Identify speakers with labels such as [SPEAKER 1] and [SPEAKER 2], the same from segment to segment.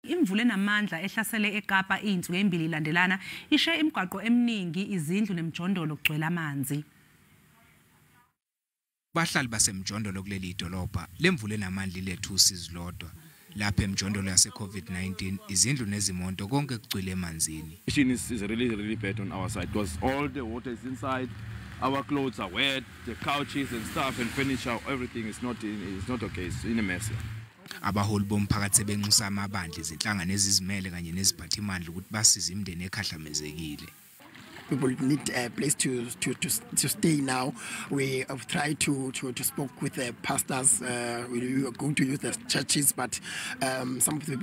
[SPEAKER 1] Imvula enamandla ehlasele eKapa izinsuku ezimbili ilandelana ishe imigwaqo eminingi, izindlu nemijondolo kugcwele amanzi.
[SPEAKER 2] Bahlali basemjondolo kuleli dolobha lemvula enamandla ilethe usizi lodwa. Lapha emjondolo yase-COVID-19 izindlu nezimoto konke kugcwele emanzini.
[SPEAKER 3] Is really, really bad on our side because all the water is inside. Our clothes are wet, the couches and stuff and furniture, everything is not okay. It's in a mess.
[SPEAKER 2] Abaholi bomphakathi sebenxusa amabandla, izinhlangano ezizimele kanye neziphathimandla ukuthi basize imindeni ekhahlamezekile.
[SPEAKER 4] People need a place to stay now. We have tried to spoke with the pastors. We are going to use the churches, but some of the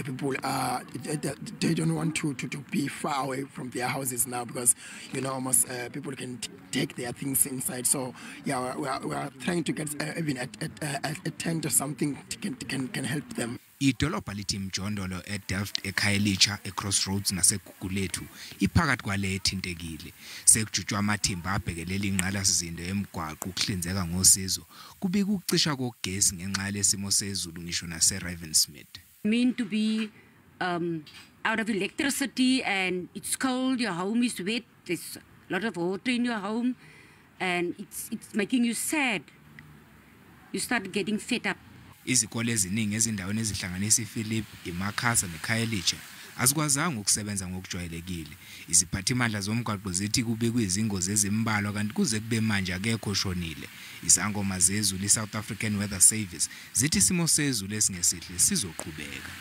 [SPEAKER 4] people they don't want to be far away from their houses now because almost people can take their things inside. So yeah, we are trying to get even a tent or something to can help them.
[SPEAKER 2] Idolobha lithi imijondolo eDelft, eKhayelitsha, eCrossroads naseGugulethu iphakathi kwale ethintekile. Sekujutshwa amathimba abhekelela ingqalasizinda yemigwaqo ukuhlinzeka ngosizo. Kubika ukucisha kogesi ngenxa yalesimo sezulu ngisho nase-Ravensmead.
[SPEAKER 5] Mean to be out of electricity and it's cold, your home is wet, there's a lot of water in your home, and it's making you sad. You start getting fed up.
[SPEAKER 2] Izikole eziningi ezindaweni ezihlanganisa iPhilippi, iMakhasa neKhayelitsha azikwazanga ukusebenza ngokujwayelekile. Iziphathimandla zomgwaqo zithi kubikwe izingozi ezimbalwa kanti kuze kube manje akekho oshonile. Izangoma zezulu, i-South African Weather Service, zithi isimo sezulu esingesihle sizoqhubeka.